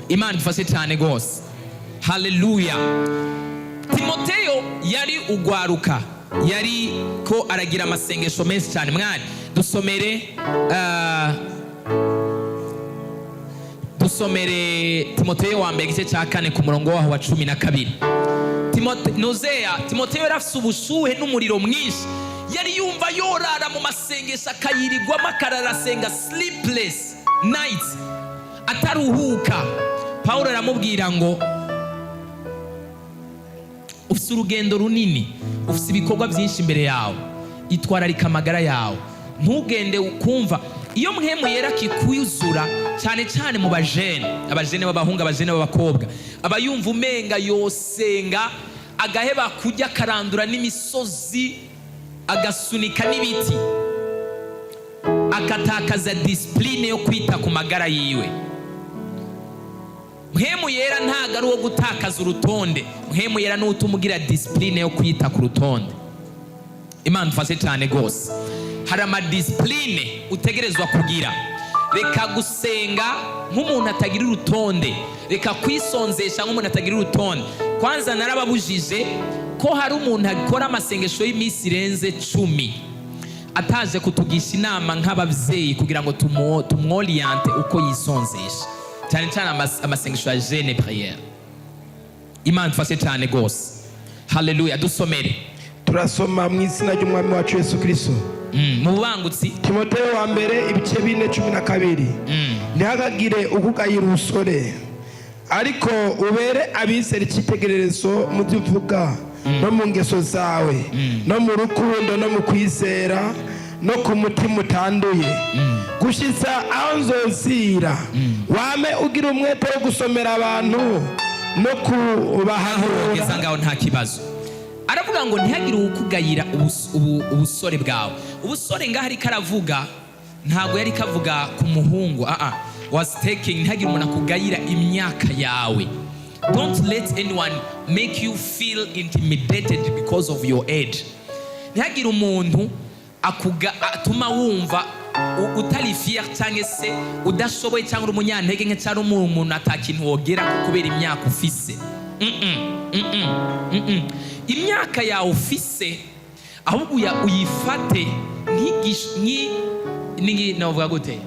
Imana ifashe cyane rwose. Haleluya. Timoteyo yari ugwaruka, yari ko aragira amasengesho menshi cyane. Mwari dusomere, dusomere Timoteyo wa mbere, igice cya 4, ku murongo waho wa 12. Nuzeya Timoteyo yari afite ubushuhe n'umuriro mwinshi. Yari yumva yorara mu masengesho, akayirirwamo, akarara asenga, sleepless nights, ataruhuka. Pawulo aramubwira ngo: "Ufite urugendo runini, ufite ibikorwa byinshi imbere yawe, itwararika amagara yawe, ntugende kumva." Iyo Mpwemu Yera akikwuzura, cyane cyane mu bajene, abajene b'abahungu, abajene b'abakobwa, aba yumva umenga yosenga agaheba kujya, akarandura n'imisozi, agasunika n'ibiti, akatakaza discipline yo kwita ku magara yiwe. Mpwemu Yera ntabwo ari uwo gutakaza urutonde. Mpwemu Yera ni utuma ugira discipline yo kwita ku rutonde. Imana ifashe cyane rwose. Hari ama discipline utegerezwa kugira. Reka gusenga nk'umuntu atagira urutonde, reka kwisonzesha nk'umuntu atagira urutonde. Kwanza narababujije ko hari umuntu akora amasengesho y'iminsi irenze 10 ataje kutugisha inama nk'ababyeyi kugira ngo tumworiyante uko yisonzesha, cyane cyane amasengesho ya jeûne prière. Imana ifashe cyane rwose. Haleluya. Dusomere. Turasoma mu izina ry'Umwami wacu Yesu Kirisito. Mu bubangutsi. Timoteyo wa mbere, ibice 4, 12. Ntihakagire ukugayira ubusore, ariko ubere abizera icyitegererezo mu byo uvuga no mu ngeso zawe no mu rukundo no mu kwizera no ku mutima utanduye. Gushyitsa aho nzozira, wame ugira umwete wo gusomera abantu no Aho kubahanura. Wogeza ngaho, nta kibazo. Aravuga ngo ntihagire uwukugayira ubusore bwawe. Ubusore ngaho ariko aravuga, ntabwo yari kavuga ku muhungu. Aa, was taking, ntihagire umuntu akugayira imyaka yawe. Don't let anyone make you feel intimidated because of your age. Ntihagire umuntu atuma wumva utari fier, cyangwa se udashoboye, cyangwa uri umunyantege nke, cyangwa uri umuntu atakintu wogera kubera imyaka ufise. Mm-mm, mm-mm, mm-mm. Imyaka yawe ufise, ahubwo uyifate navuga gute?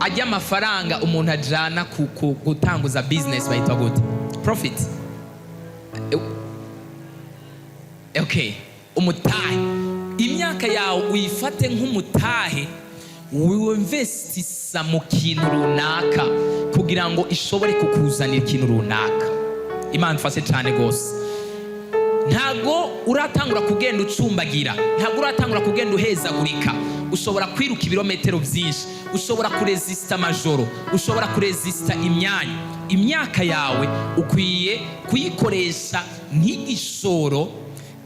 Ajya amafaranga umuntu ajana ku gutanguza business bayitwa gute? Profit. Okay, umutahe. Imyaka yawe uyifate nk'umutahe winvestisa mu kintu runaka kugira ngo ishobore kukuzanira ikintu runaka. Imana ifashe cyane rwose. Ntabwo uratangura kugenda ucumbagira, ntabwo uratangura kugenda uhezagurika. Ushobora kwiruka ibirometero byinshi, ushobora kurezisita amajoro, ushobora kurezisita imyanya. Imyaka yawe ukwiye kuyikoresha nk'igishoro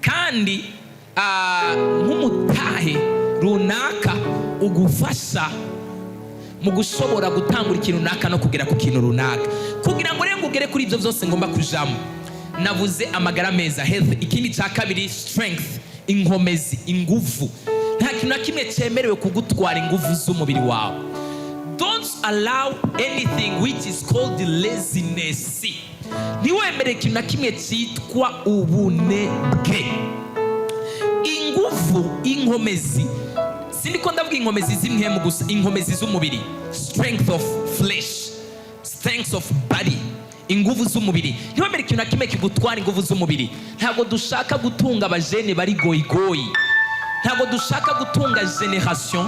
kandi nk'umutahe runaka ugufasha mu gushobora gutangura ikintu runaka no kugera ku kintu runaka. Kugira ngo rero ugere kuri ibyo byose ngomba kujamo, navuze amagara meza, health. Ikindi cya kabiri, strength, inkomezi, ingufu. Nta kintu na kimwe cyemerewe kugutwara ingufu z'umubiri wawe. Don't allow anything which is called laziness. Ntiwemere ikintu na kimwe cyitwa ubunebwe. Ingufu, inkomezi, sindiko ndavuga inkomezi z'impwemu gusa, inkomezi z'umubiri, strength of flesh, strength of body, ingufu z'umubiri. Ntiwemere ikintu na kimwe kigutwara ingufu z'umubiri. Ntabwo dushaka gutunga abajene bari goyigoyi. Ntabwo dushaka gutunga génération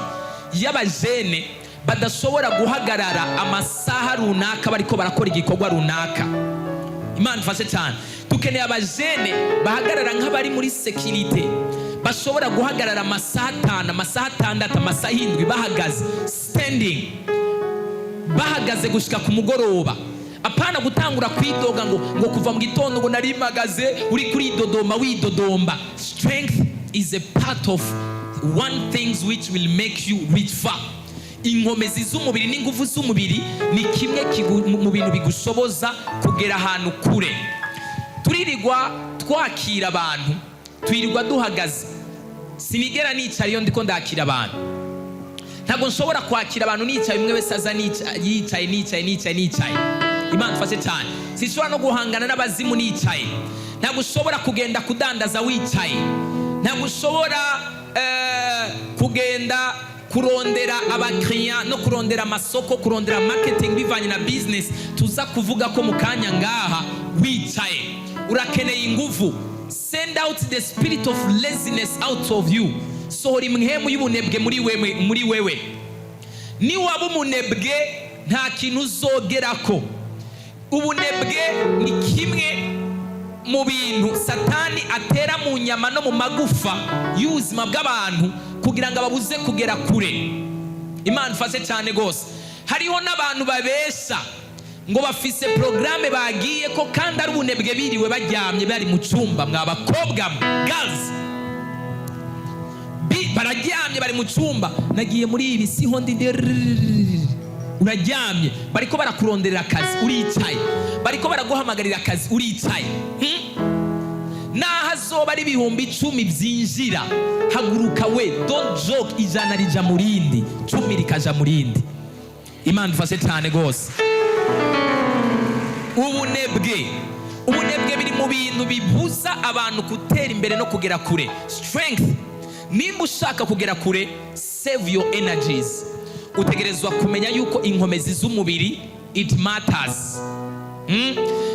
y'abajene badashobora guhagarara amasaha runaka bariko barakora igikorwa runaka. Imana ifashe cyane. Dukeneye abajene bahagarara nk'abari muri sécurité, bashobora guhagarara amasaha 5, amasaha 6, amasaha 7 bahagaze, standing, bahagaze gushika ku mugoroba. Apana gutangura kwidoga ngo kuva mu gitondo ngo nari mpagaze. Uri kuridodoma, widodomba. Strength is a part of one things which will make you reach far. Inkomezi z'umubiri n'ingufu z'umubiri ni kimwe mu bintu bigushoboza kugera ahantu kure. Turirirwa twakira abantu, twirirwa duhagaze. Sinigera nicara iyo ndiko ndakira abantu. Ntabwo nshobora kwakira abantu nicaye, umwe wese aza yicaye, nicaye, nicaye, nicaye. Imana ifashe cyane. Sinshobora no guhangana n'abazimu nicaye. Ntabwo ushobora kugenda kudandaza wicaye. Ntabwo ushobora kugenda kurondera abakiriya no kurondera amasoko, kurondera marketing bivanye na business tuza kuvuga ko mu kanya ngaha wicaye. Urakeneye ingufu. Send out the spirit of laziness out of you. Sohora impwemu y'ubunebwe muri wewe, muri wewe. Niwaba umunebwe, nta kintu uzogerako. Ubunebwe ni kimwe mu bintu Satani atera mu nyama no mu magufa y'ubuzima bw'abantu kugira ngo ababuze kugera kure. Imana ifashe cyane rwose. Hariho n'abantu babesha ngo bafise porogaramu bagiye ko, kandi ari ubunebwe, biriwe baryamye, bari mu cyumba. Mwa bakobwa mwe, girls, bararyamye, bari mu cyumba. Nagiye muri ibi, siho ndi. Uraryamye, bariko barakuronderera akazi, uricaye. Bariko baraguhamagarira akazi, uricaye. Naho azoba ari 10,000 byinjira, haguruka we, don't joke. 100 rija mu rindi, 10 rikaja mu rindi. Imana ifashe cyane rwose. Ubunebwe biri mu bintu bibuza abantu gutera imbere no kugera kure. Strength, nimba ushaka kugera kure, save your energies. Utegerezwa kumenya yuko inkomezi z'umubiri, it matters.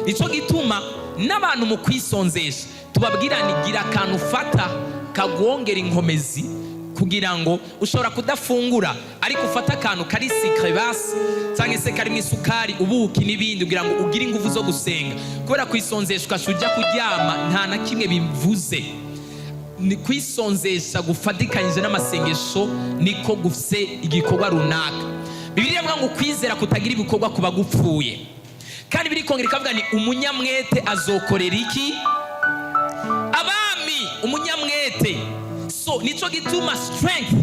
Nicyo gituma n'abantu mu kwisonzesha tubabwira ni gira akantu ufata kagwongera inkomezi, kugira ngo ushobora kudafungura ariko ufate akantu kari sucré basi, cyangwa se karimo isukari, ubuki n'ibindi, kugira ngo ugire ingufu zo gusenga. Kubera kwisonzesha ukaca ujya kuryama, nta na kimwe bivuze. Ni kwisonzesha gufatikanyije n'amasengesho niko gufise igikorwa runaka. Bibiliya ivuga ngo kwizera kutagira ibikorwa kuba gupfuye. Kandi biri kongera ikavuga ni umunyamwete azokorera iki? Abami. Umunyamwete. So nico gituma strength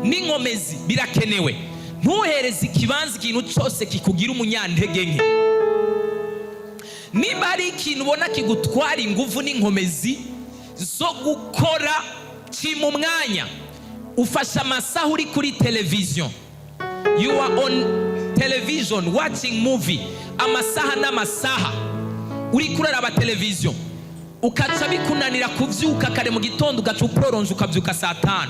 n'inkomezi birakenewe. Ntuhereze ikibanza ikintu cyose kikugira umunyantege nke. Nimba hari ikintu ubona kigutwara ingufu n'inkomezi zo gukora, kima umwanya. Ufashe amasaha uri kuri televiziyo, you are on television watching movie, amasaha n'amasaha uri kuraraba televiziyo, ukaca bikunanira kubyuka kare mu gitondo, ugaca uporonje ukabyuka saa 5,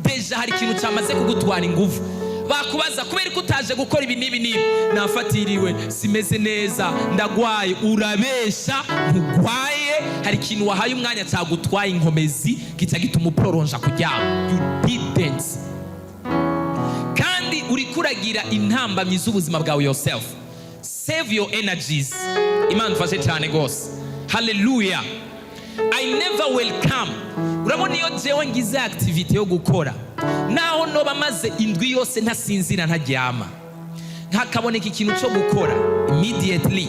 déjà hari ikintu cyamaze kugutwara ingufu. Bakubaza kubera ko utaje gukora ibi n'ibi n'ibi: "Nafatiriwe, simeze neza, ndagwaye." Urabesha, ntugwaye. Hari ikintu wahaye umwanya cyagutwaye inkomezi, kica gituma uporonja kuryama. You didn't. Kandi uri kuragira intambamyi z'ubuzima bwawe yourself. Save your energies. Imana ifashe cyane rwose. Haleluya. I never welcome. Urabona, iyo jewe ngize activity yo gukora, naho noba maze indwi yose ntasinzira, ntaryama, ntakaboneka ikintu cyo gukora, immediately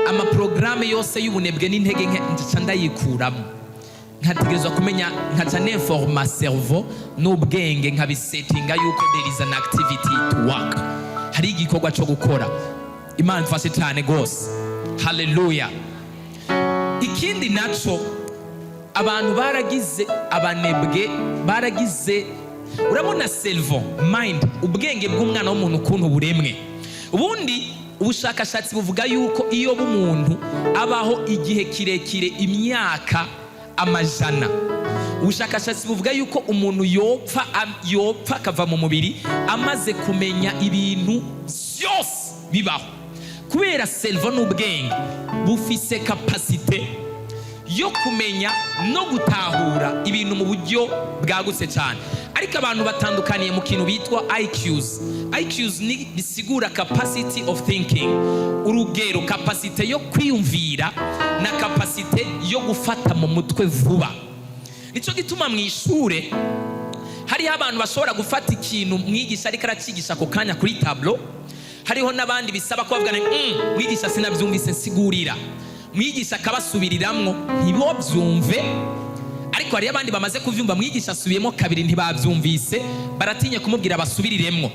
amaporogaramu yose y'ubunebwe n'intege nke nca ndayikuramo. Nkategerezwa kumenya, nkaca ninforma cerveau n'ubwenge, nkabisetinga yuko there is an activity to work, hari igikorwa cyo gukora. Imana ifashe cyane rwose. Haleluya. Ikindi naco, abantu baragize abanebwe, baragize. Urabona, cerveau, mind, ubwenge bw'umwana w'umuntu ukuntu buremwe, ubundi ubushakashatsi buvuga yuko iyo b'umuntu abaho igihe kirekire, imyaka amajana, ubushakashatsi buvuga yuko umuntu yopfa akava mu mubiri amaze kumenya ibintu byose bibaho, kubera cerveau n'ubwenge bufise capacité yo kumenya no gutahura ibintu mu buryo bwagutse cyane. Ariko abantu batandukaniye mu kintu bitwa IQs. IQs ni bisigura capacity of thinking, urugero capacité yo kwiyumvira na capacité yo gufata mu mutwe vuba. Nicyo gituma mu ishure hariho abantu bashobora gufata ikintu mwigisha ariko aracigisha ako kanya kuri tableau, hariho n'abandi bisaba ko bavuga "Mwigisha, sinabyumvise, nsigurira." Mwigisha akabasubiriramwo, ntibobyumve. Ariko hariyo abandi bamaze kubyumva, mwigisha asubiyemo kabiri ntibabyumvise, baratinye kumubwira basubiriremwo.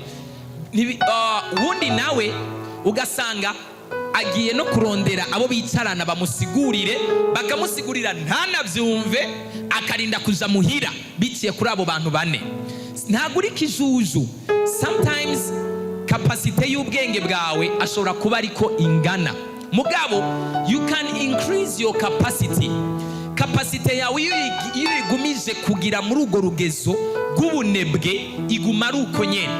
Uwundi nawe ugasanga agiye no kurondera abo bicarana bamusigurire, bakamusigurira ntanabyumve, akarinda kuja muhira biciye kuri abo bantu bane. Ntabwo uri kijuju. Sometimes capacité y'ubwenge bwawe ashobora kuba ariko ingana, mugabo you can increase your capacity. Capacité yawe iyo uyigumije kugira muri urwo rugezo rw'ubunebwe, iguma ari uko nyene.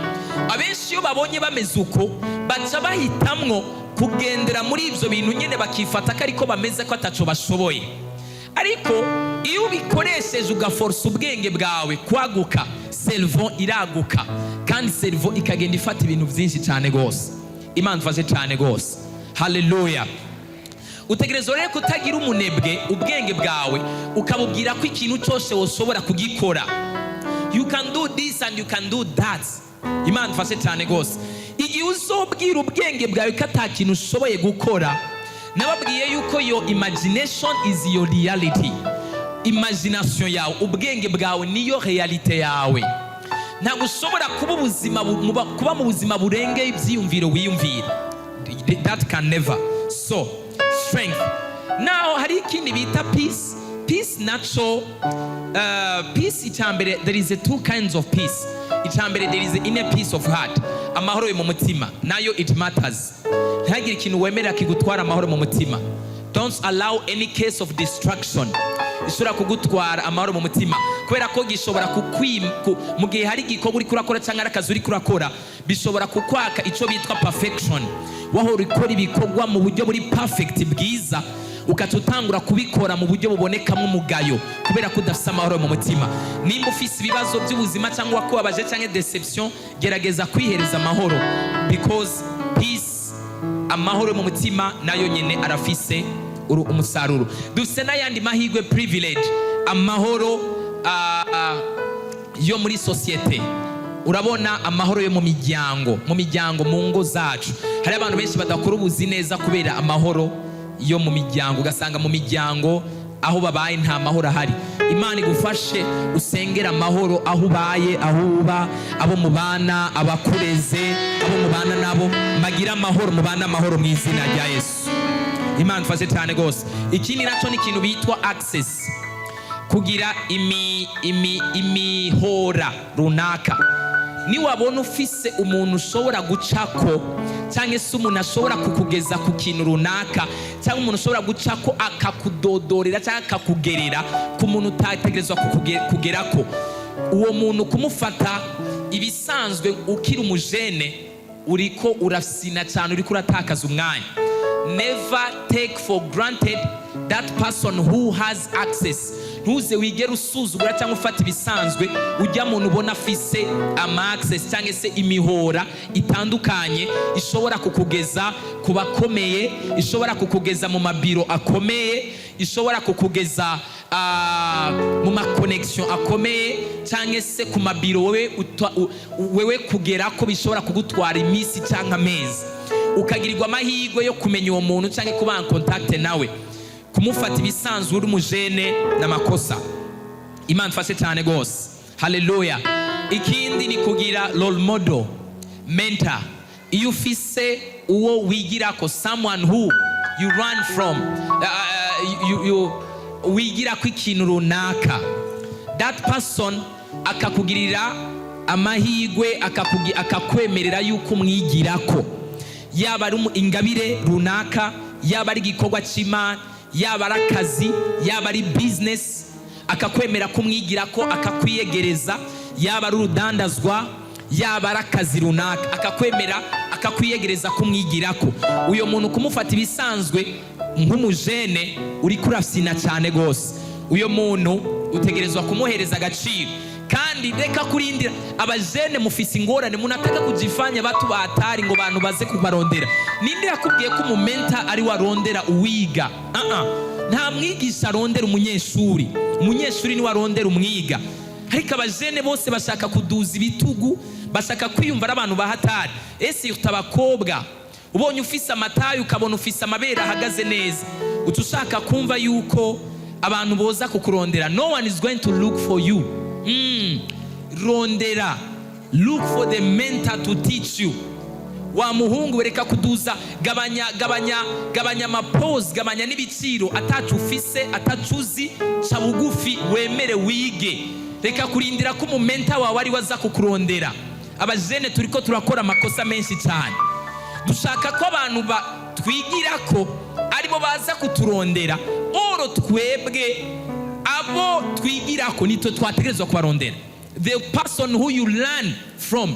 Abenshi iyo babonye bameze uko, baca bahitamwo kugendera muri ibyo bintu nyine, bakifata ko ariko bameze, ko ataco bashoboye. Ariko iyo ubikoresheje, ugaforsa ubwenge bwawe kwaguka, cerveau iraguka, kandi cerveau ikagenda ifata ibintu byinshi cyane rwose. Imana ifashe cyane rwose. Haleluya. Utegerezwa rero kutagira umunebwe ubwenge bwawe, ukabubwira ko ikintu cyose woshobora kugikora. You can do this and you can do that. Imana ifashe cyane rwose. Igihe uzobwira ubwenge bwawe ko ata kintu ushoboye gukora, nababwiye yuko your imagination is your reality. Imagination yawe, ubwenge bwawe, niyo réalité yawe. Ntabwo ushobora kuba mu buzima burengeye ibyiyumviro wiyumvira. That can never. So strength. Now hari ikindi bita peace. Peace naco, peace icyambere, there is a two kinds of peace. Icyambere, there is a inner peace of heart, amahoro yo mu mutima. Nayo it matters. Ntihagire ikintu wemerera kigutwara amahoro mu mutima. Don't allow any case of distraction ishobora kugutwara amahoro mu mutima, kubera ko gishobora mu gihe hari igikorwa uriko urakora cyangwa ari akazi uriko urakora, bishobora kukwaka icyo bitwa perfection. Wahora ukora ibikorwa mu buryo buri perfect, bwiza, ugaca utangura kubikora mu buryo bubonekamo umugayo, kubera ko udafite amahoro mu mutima. Nimba ufise ibibazo by'ubuzima cyangwa wakubabaje cyangwa deception, gerageza kwihereza amahoro, because peace, amahoro mu mutima, nayo nyine arafise umusaruro. Dufise n'ayandi mahirwe, privilege, amahoro yo muri sosiyete. Urabona, amahoro yo mu miryango, mu ngo zacu. Hari abantu benshi badakora ubuzi neza kubera amahoro yo mu miryango. Ugasanga mu miryango aho babaye nta mahoro ahari. Imana igufashe usengera amahoro aho ubaye, aho uba, abo mubana, abakureze, abo mubana nabo bagire amahoro, mubane amahoro mu izina rya Yesu. Imana ifashe cyane rwose. Ikindi nacyo ni ikintu bitwa access, kugira imihora runaka. Niwabona ufise umuntu ushobora gucako, cyangwa se umuntu ashobora kukugeza ku kintu runaka, cyangwa umuntu ushobora gucako akakudodorera cyangwa akakugerera ku muntu utategerezwa kugerako, uwo muntu kumufata ibisanzwe ukiri umujene, uriko urasina cyane, uriko uratakaza umwanya. Never take for granted that person who has access. Ntuze wigere usuzugura cyangwa ufata ibisanzwe ujya muntu ubona afise ama access cyangwa se imihora itandukanye ishobora kukugeza ku bakomeye, ishobora kukugeza mu mabiro akomeye, ishobora kukugeza mu ma connection akomeye, cyangwa se ku mabiro wewe wewe kugera ko bishobora kugutwara iminsi cyangwa amezi, ukagirirwa amahirwe yo kumenya uwo muntu cyangwa kuba en contact nawe. Kumufata ibisanzwe uri umujene n'amakosa. Imana ifashe cyane rwose. Haleluya. Ikindi ni kugira role model, mentor. Iyo ufise uwo wigirako, someone who you run from, you wigirako ikintu runaka, that person akakugirira amahirwe, akakwemerera yuko umwigirako, yaba ari ingabire runaka, yaba ari igikorwa cy'Imana, yaba ari akazi, yaba ari business, akakwemera kumwigirako, akakwiyegereza, yaba ari urudandazwa, yaba ari akazi runaka, akakwemera akakwiyegereza kumwigirako, uyo muntu kumufata ibisanzwe nk'umujene, uri kurafyina cyane rwose. Uyo muntu utegerezwa kumuhereza agaciro. Kandi reka kurindira. Abajene mufise ingorane, munataka kujifanya batu batari ngo bantu baze kubarondera. Ninde yakubwiye ko umu mentor ari warondera uwiga? Uh -uh. Nta mwigisha arondera umunyeshuri, umunyeshuri niwe arondera umwiga. Ariko abajene bose bashaka kuduza ibitugu, bashaka kwiyumva ari abantu bahatari. Ese abakobwa, ubonye ufise ama taille, ukabona ufise amabere ahagaze neza, uca ushaka kumva yuko abantu boza kukurondera. No one is going to look for you. Rondera, look for the mentor to teach you. Wa muhungu, reka kuduza, gabanya, gabanya, gabanya ama pose, gabanya n'ibiciro. Atacu ufise, atacu uzi, ca bugufi, wemere wige. Reka kurindira ko umumentor wawe ari we aza kukurondera. Abajene, turiko turakora amakosa menshi cyane. Dushaka ko abantu twigira ko aribo baza kuturondera. Or twebwe abo twigira ko nitwe twategerezwa kubarondera. The person who you learn from,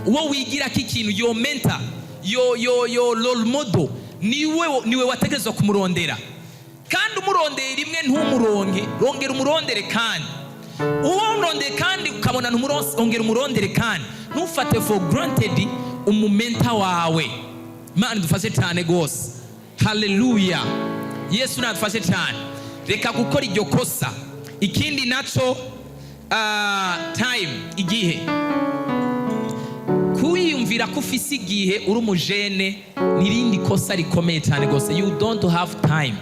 uwo wigira ko ikintu, your mentor, your role model, niwe wategerezwa kumurondera. Kandi umurondeye rimwe ntumuronke, rongera umurondere. Kandi uwo murondeye kandi ukabona ntumuronse, ongera umurondere. Kandi ntufate for granted umumentor wawe. Imana idufashe cyane rwose. Haleluya! Yesu nadufashe cyane. Reka gukora iryo kosa. Ikindi naco, time, igihe. Kwiyumvira ko ufise igihe uri umujene ni irindi kosa rikomeye cyane rwose. You don't have time.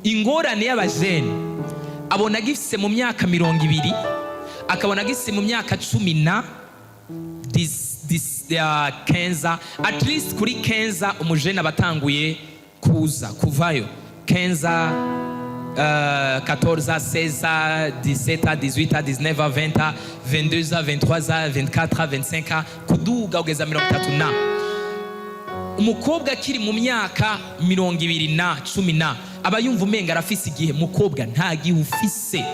Ingorane y'abajene, abona agifise mu myaka 20, akabona agifise mu myaka cumi na 15. At least kuri 15 umujene aba atanguye kuza kuvayo. 15, 14, 16, 17, 18, 19, 20, 22, 23, 24, 25, kuduga kugeza 30. Na umukobwa akiri mu myaka 20 na cumi na, aba yumva umenga arafise igihe. Mukobwa, nta gihe ufise.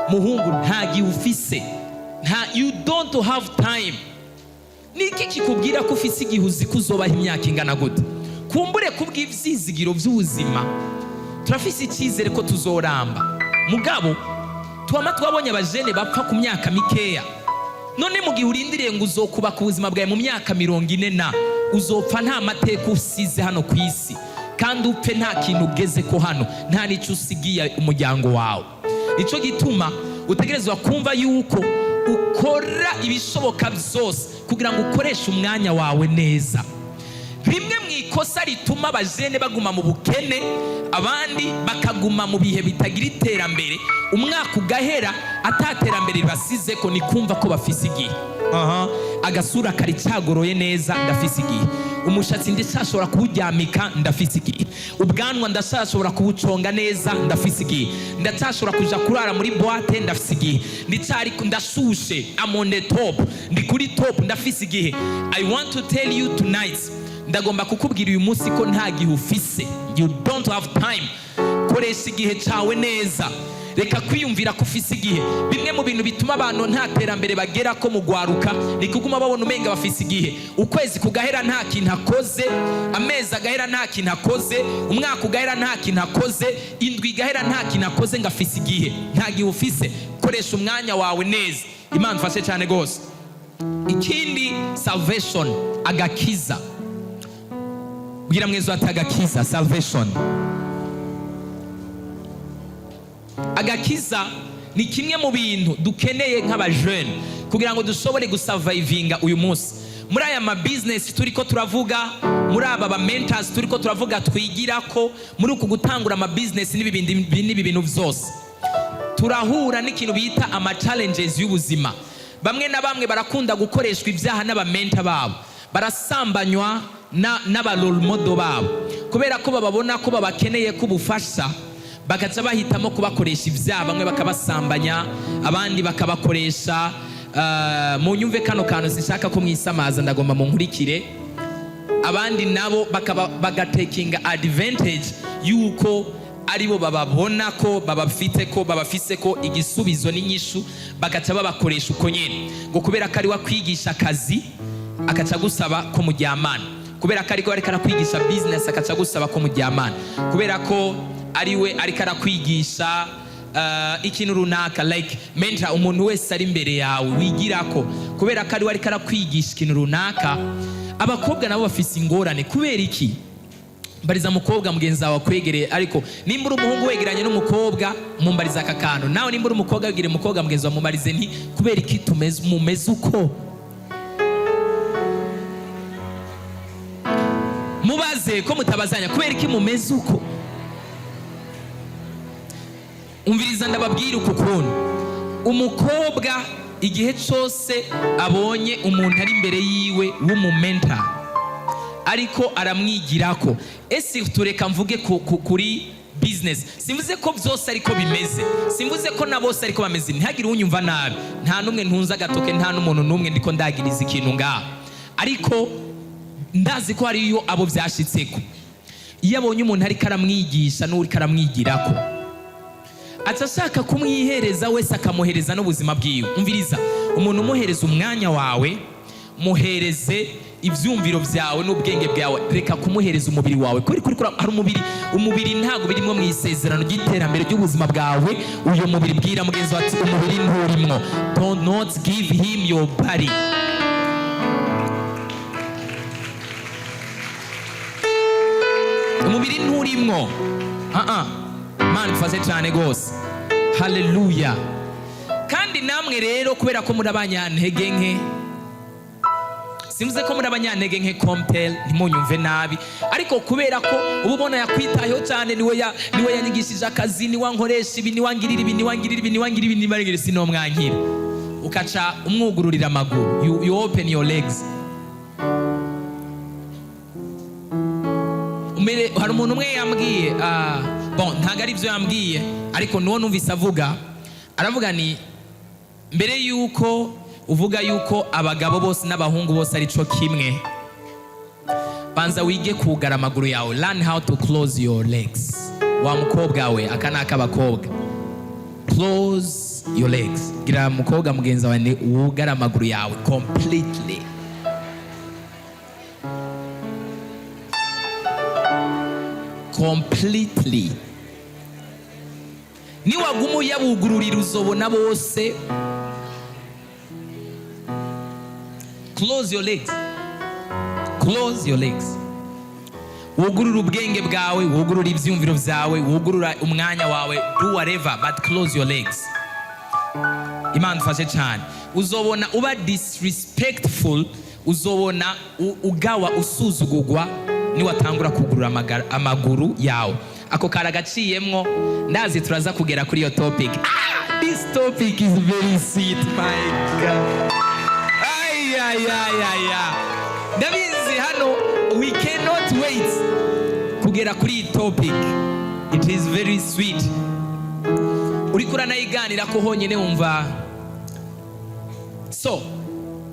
Muhungu, nta gihe ufise. Nta, you don't have time. Niki kikubwira ko ufise igihe? Uzi ko uzobaho imyaka ingana gute? Kumbure kubw'ivyizigiro vy'ubuzima, turafise icyizere ko tuzoramba. Mugabo twama twabonye abajene bapfa ku myaka mikeya. None mu gihe urindiriye ngo uzokubaka ubuzima bwawe mu myaka 40 na, uzopfa nta mateka usize hano ku isi, kandi upfe nta kintu ugeze ko hano, nta n'icyo usigiye umuryango wawe. Nicyo gituma utegerezwa kumva yuko ukora ibishoboka byose kugira ngo ukoreshe umwanya wawe neza. Rimwe mu ikosa rituma abajene baguma mu bukene, abandi bakaguma mu bihe bitagira iterambere, umwaka ugahera ataterambere ribasize ko, ni kumva ko bafise igihe. Aha, agasura kari cyagoroye neza, ndafise igihe. Umushatsi ndacyashobora kuwuryamika, ndafise igihe. Ubwanwa ndacyashobora kubuconga neza, ndafise igihe. Ndacyashobora kuja kurara muri boîte, ndafise igihe. Ndicyari ndashushe, I'm on the top, ndi kuri top, ndafise igihe. I want to tell you tonight, ndagomba kukubwira uyu munsi ko nta gihe ufise. You don't have time. Koresha igihe cyawe neza. Reka kwiyumvira ko ufise igihe. Bimwe mu bintu bituma abantu nta terambere bagera ko mu gwaruka ni kuguma babona umenga bafise igihe. Ukwezi kugahera nta kintu akoze, amezi agahera nta kintu akoze, umwaka ugahera nta kintu akoze, indwi igahera nta kintu akoze, ngo afise igihe. Nta gihe ufise. Koresha umwanya wawe neza. Imana ifashe cyane rwose. Ikindi, salvation, agakiza. Bwira mwezo ati: "Agakiza, salvation." Agakiza ni kimwe mu bintu dukeneye nk'abajene kugira ngo dushobore gusurvivinga uyu munsi muri aya mabizinesi turi ko turavuga, muri aba ba mentors turi ko turavuga twigira ko, muri uku gutangura amabizinesi n'ibi bintu byose. Turahura n'ikintu bita ama challenges y'ubuzima. Bamwe na bamwe barakunda gukoreshwa ibyaha n'abamentor babo, barasambanywa n'aba role model babo, kubera ko bababona ko babakeneye ko ubufasha, bagaca bahitamo kubakoresha ibyaha. Bamwe bakabasambanya, abandi bakabakoresha. Mu nyumve kano kantu, sinshaka ko mwisamaza, ndagomba munkurikire. Abandi nabo bakaba bagatekinga advantage yuko aribo bababona ko babafite, ko babafise ko igisubizo n'inyishu, bagaca babakoresha uko nyene, ngo kubera ko ari we akwigisha akazi, akaca gusaba ko muryamana; kubera ko ariko ariko arakwigisha business, akaca gusaba ko muryamana; kubera ko ariwe ariko arakwigisha ikintu runaka, like mentor, umuntu wese ari imbere yawe wigirako, kubera ko ariwe ariko arakwigisha ikintu runaka. Abakobwa nabo bafise ingorane. Kubera iki? Mbariza mukobwa mugenzi wawe akwegereye. Ariko nimba uri umuhungu wegeranye n'umukobwa, mumbariza aka kantu. Nawe nimba uri umukobwa wegereye umukobwa mugenzi wawe, mumarize nti: "Kubera iki mumeze uko?" Mubaze ko mutabazanya: "Kubera iki mumeze uko?" Umviriza ndababwira uku kuntu: umukobwa igihe cyose abonye umuntu ari imbere yiwe w'umumentor ariko aramwigirako, ese tureka mvuge kuri business. Simvuze ko byose ariko bimeze, simvuze ko na bose ariko bameze. Ntihagire unyumva nabi, nta n'umwe ntunze agatoke, nta n'umuntu n'umwe ndiko ndagiriza ikintu ngaha. Ariko ndazi ko hariyo abo byashitseko, iyo abonye umuntu ariko aramwigisha n'uriko aramwigirako, aca ashaka kumwihereza wese, akamuhereza n'ubuzima bwiwe. Umviriza, umuntu umuhereza umwanya wawe, muhereze ibyumviro byawe n'ubwenge bwawe. Reka kumuhereza umubiri wawe. Kuri hari umubiri. Umubiri ntabwo birimo mu isezerano ry'iterambere ry'ubuzima bwawe. Uyu mubiri, bwira mugenzi wawe ati: "Umubiri nturimwo." Do not give him your body. Umubiri nturimwo. Ah ah, Mana ifashe cyane rwose. Haleluya. Kandi namwe rero, kubera ko muri abanyantege nke, simvuze ko muri abanyantege nke komtel, ntimunyumve nabi, ariko kubera ko uba ubona yakwitayeho cyane, niwe yanyigishije akazi, niwe ankoresha ibi, niwe angirira ibi, niwe angirira ibi, niwe angirira ibi, niwe angirira ibi, sinomwankira, ukaca umwugururira amaguru. You open your legs. Mbere hari umuntu umwe yambwiye, bon, ntabwo ari byo yambwiye, ariko nuwo numvise avuga, aravuga ni mbere yuko uvuga yuko abagabo bose n'abahungu bose ari cyo kimwe, banza wige kugara amaguru yawe. Learn how to close your legs. Wa mukobwa we, aka ni ak'abakobwa. Close your legs. Gira mukobwa mugenzi wawe ni wugare amaguru yawe completely, completely. Niwaguma uyabugururira, uzobona bose. Close your legs, close your legs. Wugurure ubwenge bwawe, wugurure ibyumviro byawe, wugurura umwanya wawe, do whatever, but close your legs. Imana ifashe cyane. Uzobona uba disrespectful, uzobona ugawa, usuzugurwa niwatangura kugurura amaguru yawe. Ako kari agaciyemwo. Ndazi turaza kugera kuri iyo topic. Ah, this topic is very sweet, my God. Ay, ay, ay, ay, ay. Ndabizi hano we cannot wait kugera kuri iyi topic. It is very sweet. Uriko uranayiganira ko honyine wumva. So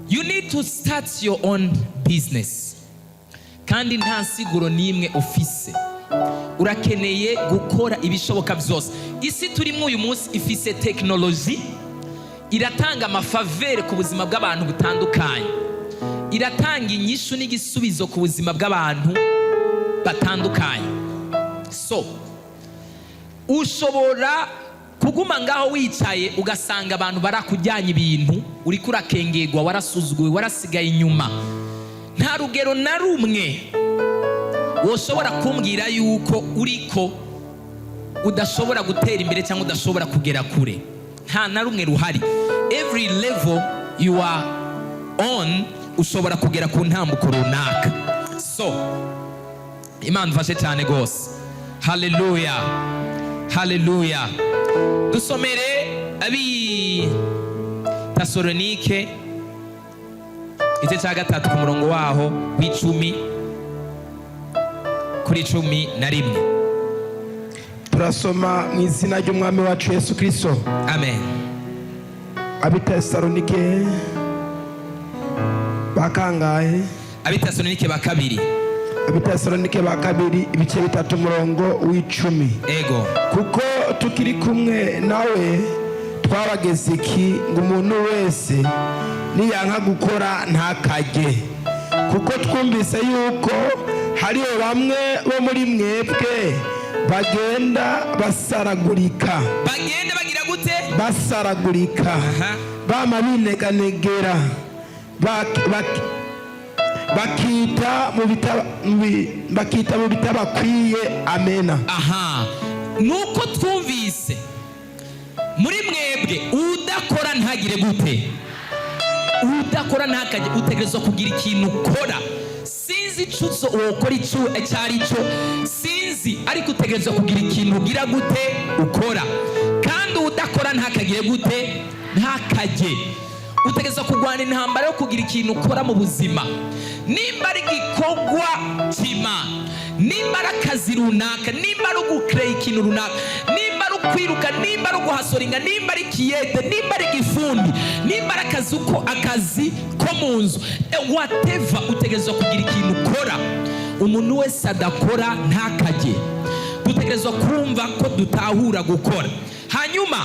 you need to start your own business, kandi nta nsiguro n'imwe ufise. Urakeneye gukora ibishoboka byose. Isi turimo uyu munsi ifise tekinoloji, iratanga ama faveurs ku buzima bw'abantu butandukanye, iratanga inyishu n'igisubizo ku buzima bw'abantu batandukanye. So ushobora kuguma ngaho wicaye, ugasanga abantu barakujyanye ibintu, uriko urakengerwa, warasuzuguwe, warasigaye inyuma. Nta rugero na rumwe woshobora kumbwira yuko uriko udashobora gutera imbere cyangwa udashobora kugera kure. Nta na rumwe ruhari. Every level you are on, ushobora kugera ku ntambuko runaka. So Imana ifashe cyane rwose. Haleluya, haleluya. Dusomere Abi Tasolonike igice cya 3, ku murongo waho w'10 kuri 11. Turasoma mu izina ry'Umwami wacu Yesu Kirisito. Amen. Abitesalonike bakangahe? Abitesalonike ba kabiri. Abitesalonike ba kabiri, ibice 3, umurongo w'10. Ego. Kuko tukiri kumwe nawe twabageze iki, ngo umuntu wese niyanka gukora ntakajye. Kuko twumvise yuko hariho bamwe bo muri mwebwe bagenda basaragurika. Bagenda bagira gute? Basaragurika. Aha. Bama bineganegera, bakita mu bitabakwiye. Amena. Aha, nuko twumvise muri mwebwe udakora ntagire gute? Udakora ntakajye. Utegerezwa kugira ikintu ukora. Sinzi icyo wokora, icyo icyo ari cyo sinzi, ariko utegerezwa kugira ikintu ugira gute? Ukora. Kandi udakora ntakagire gute? Ntakajye. Utegerezwa kurwana intambara yo kugira ikintu ukora mu buzima, nimba ari igikorwa cy'Imana. Nimba ari akazi runaka, nimba ari ugukereya ikintu runaka, nimba ari ukwiruka, nimba ari uguhasoringa, nimba ari ikiyede, nimba ari igifundi, nimba ari akazi uko akazi ko mu nzu, whatever, utegerezwa kugira ikintu ukora. Umuntu wese adakora ntakajye. Dutegerezwa kumva ko dutahura gukora. Hanyuma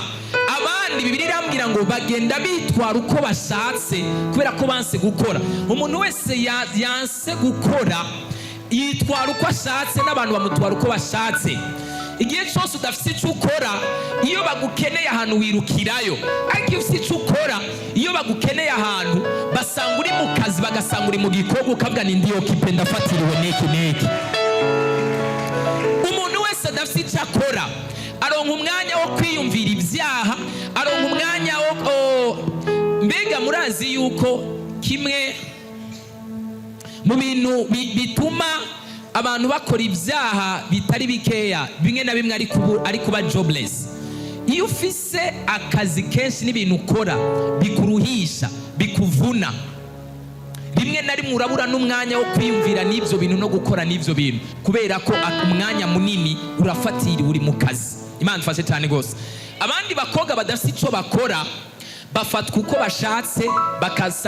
abandi, Bibiliya irambwira ngo bagenda bitwara uko bashatse kubera ko banse gukora. Umuntu wese yanse gukora yitwara uko ashatse, n'abantu bamutwara uko bashatse. Igihe cyose udafite icyo ukora, iyo bagukeneye ahantu wirukirayo, ariko iyo ufite icyo ukora, iyo bagukeneye ahantu basanga uri mu kazi, bagasanga uri mu gikorwa, ukavuga ni ndi occupé, ndafatiriwe n'iki n'iki. Umuntu wese adafite icyo akora aronka umwanya wo kwiyumvira ibyaha, aronka umwanya wo mbega murazi yuko kimwe mu bintu bituma abantu bakora ibyaha bitari bikeya, bimwe na bimwe, ari kuba jobless? Iyo ufise akazi kenshi n'ibintu ukora bikuruhisha, bikuvuna, rimwe na rimwe urabura n'umwanya wo kwiyumvira n'ibyo bintu no gukora n'ibyo bintu, kubera ko umwanya munini urafatiriwe, uri mu kazi. Imana ifashe cyane rwose. Abandi bakobwa badafite icyo bakora bafatwa uko bashatse,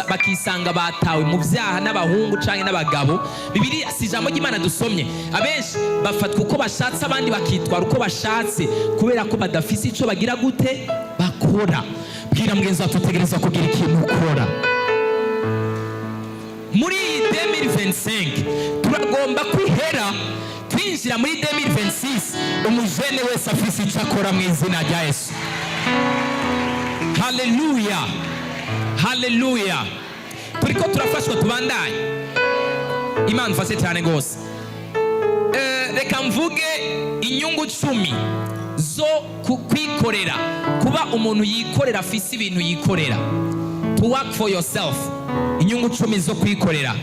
bakisanga batawe mu byaha n'abahungu cyangwa n'abagabo. Bibiliya si ijambo ry'Imana dusomye? Abenshi bafatwa uko bashatse, abandi bakitwara uko bashatse kubera ko badafise icyo bagira gute? Bakora. Bwira mugenzi wawe, tutegereza kugira ikintu ukora. Muri iyi 2025 turagomba kwihera twinjira muri 2026, umujene wese afise icyo akora mu izina rya Yesu. Haleluya, haleluya! Turiko turafashwa, tubandanye. Imana ifashe cyane rwose. Reka mvuge inyungu 10 zo kwikorera, kuba umuntu yikorera, afise ibintu yikorera, to work for yourself. Inyungu 10 zo kwikorera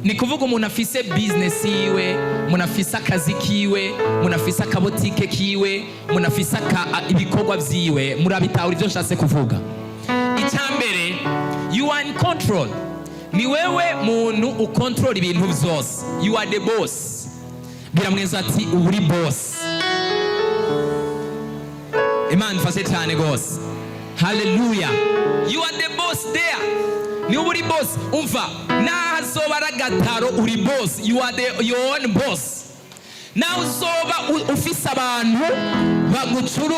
ni kuvuga umuntu afise business yiwe, umuntu afise akazi kiwe, umuntu afise akabotike kiwe, umuntu afise ibikorwa vyiwe. Murabitahura ivyo nshatse kuvuga? Icya mbere, you are in control. Ni wewe muntu ukontorora ibintu vyose. You are the boss. Bwira mwenzi ati uba uri boss. Imana ifashe cyane rwose. Haleluya! You are the boss there. Niba uri boss, umva, naho azoba ari agataro, uri boss. You are the your own boss. Nawe uzoba ufise abantu bagucuru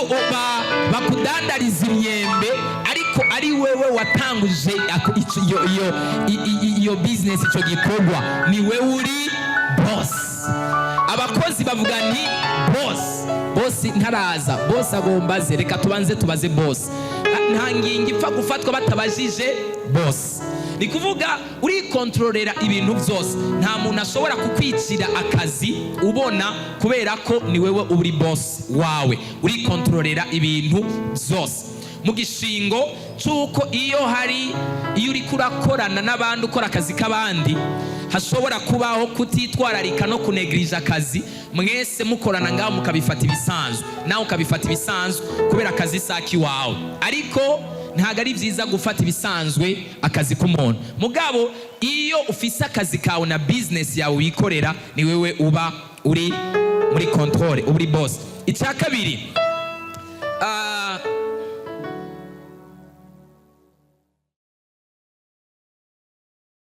bakudandariza imyembe, ariko ari wewe watanguje iyo business, icyo gikorwa, ni wewe uri boss. Abakozi bavuga ni boss, boss ntaraza, boss agomba aze, reka tubanze tubaze boss. Nta ngingo ipfa gufatwa batabajije boss. Ni kuvuga urikontororera ibintu byose. Nta muntu ashobora kukwicira akazi ubona, kubera ko ni wewe uri boss wawe, urikontororera ibintu byose. Mu gishingo cy'uko iyo uriko urakorana n'abandi, ukora akazi k'abandi, hashobora kubaho kutitwararika no kunegirija akazi. Mwese mukorana ngaho mukabifata ibisanzwe, nawe ukabifata ibisanzwe kubera akazi saki wawe, ariko ntabwo ari byiza gufata ibisanzwe akazi k'umuntu. Mugabo iyo ufise akazi kawe na business yawe wikorera, ni wewe uba uri muri contrôle, uba uri boss. Icya kabiri,